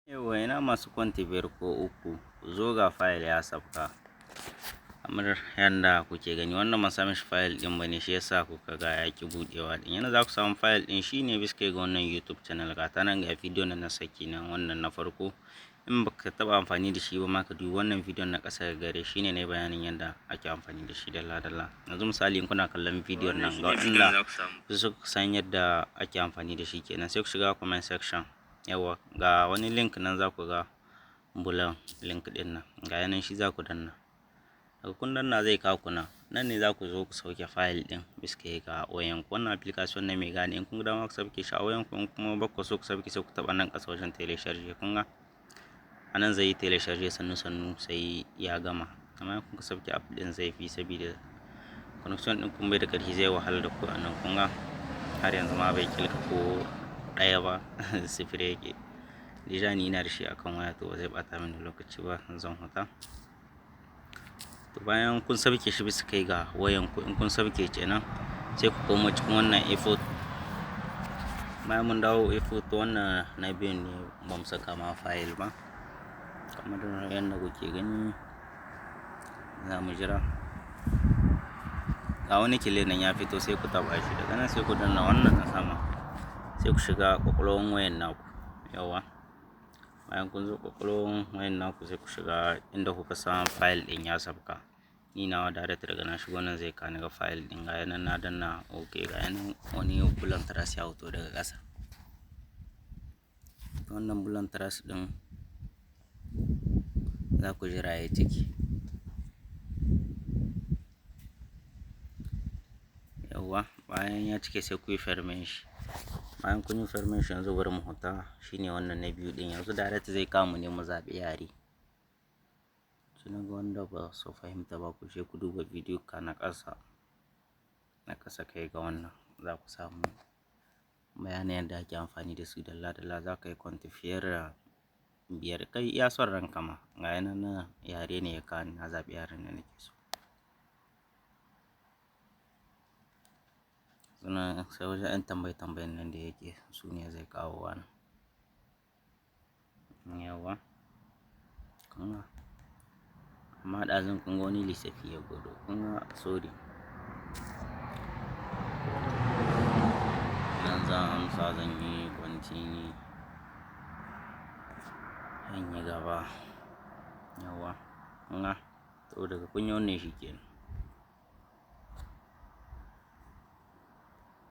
Yauwa, ina masu kwanti 5 ko 3, ku zo ga fayil ya sauka. Kamar yanda kuke gani, wannan ban sami shi fayil ɗin bane, shi yasa kuka ga ya ƙi buɗewa ɗin. Yanda za ku samu fayil ɗin shine bisa ga wannan YouTube channel, ga ta nan, ga bidiyo na saki nan, wannan na farko. In baka taɓa amfani da shi ba ma, ka dubi wannan bidiyon na ƙasa gare shi ne na yi bayanin yanda ake amfani da shi dalla dalla. Yanzu misali, in kuna kallon bidiyon nan, ga waɗanda suka san yadda ake amfani da shi kenan, sai ku shiga comment section. Yauwa, ga wani link nan, za ku ga bulan link ɗin nan, ga yanan, shi za ku danna. Daga kun danna, zai kawo ku nan. Nan ne za ku zo ku sauke fayil ɗin bisa ga wayan ku. Wannan application na mai gane, in kun ga dama ku sauke shi a wayan ku, in kuma ba ku so ku sauke, sai ku taɓa nan ƙasa wajen télécharger. Kun ga a nan zai yi télécharger sannu sannu sai ya gama. Amma in kuka sauke app ɗin zai fi, sabida connection ɗin kun bai da ƙarfi, zai wahala da ku a nan. Kun ga har yanzu ma bai kilka ko ɗaya ba, sifiri yake. Déjà ni ina da shi akan waya, to ba zai ɓata mini lokaci ba, zan huta. To, bayan kun sauke shi bisa kai ga wayan ku, in kun sauke kenan, sai ku komo cikin wannan effort. Bayan mun dawo effort, wannan na biyun ne ba mu saka ma fayil ba. Kamar yadda kuke gani, za mu jira. Ga wani clé nan ya fito, sai ku taɓa shi. Daga nan sai ku danna wannan na sama, sai ku shiga ƙwaƙwalwan wayan naku. Yauwa, bayan kun zo ƙwaƙwalwan wayan naku, sai ku shiga inda kuka san fayil ɗin ya sauka. Ni nawa direct daga na shigo nan zai kawo ni ga fayil ɗin. Ga yanan, na danna OK, ga yanan wani bulan trace ya fito daga ƙasa. Wannan bulan trace ɗin za ku jira ya ciki. Yauwa, bayan ya cike, sai ku yi fermer shi. Bayan kun yi fermer shi, yanzu bari mu huta, shine wannan na biyu ɗin. Yanzu direct zai kawo mu ne mu zaɓi yare. Sai naga wanda ba su fahimta ba, ku je ku duba bidiyo ka na ƙasa, na ƙasa kai ga wannan, za ku samu bayanin yadda ake amfani da su dalla dalla. Za ka yi quantifier da 5, kai iya son ranka ma. Ga yanan na yare ne ya kawo ni, na zaɓi yaren da nake so. Suna sai wajen 'yan tambaye tambayen nan da yake, su ne zai kawo wannan. Yauwa, kun ga, amma ɗazun kun ga wani lissafi ya gwado. Kun ga, sorry. Nan zan amsa, zan yi continue. Zan yi gaba. Yauwa, kun ga, to daga kun yi wannan shi kenan.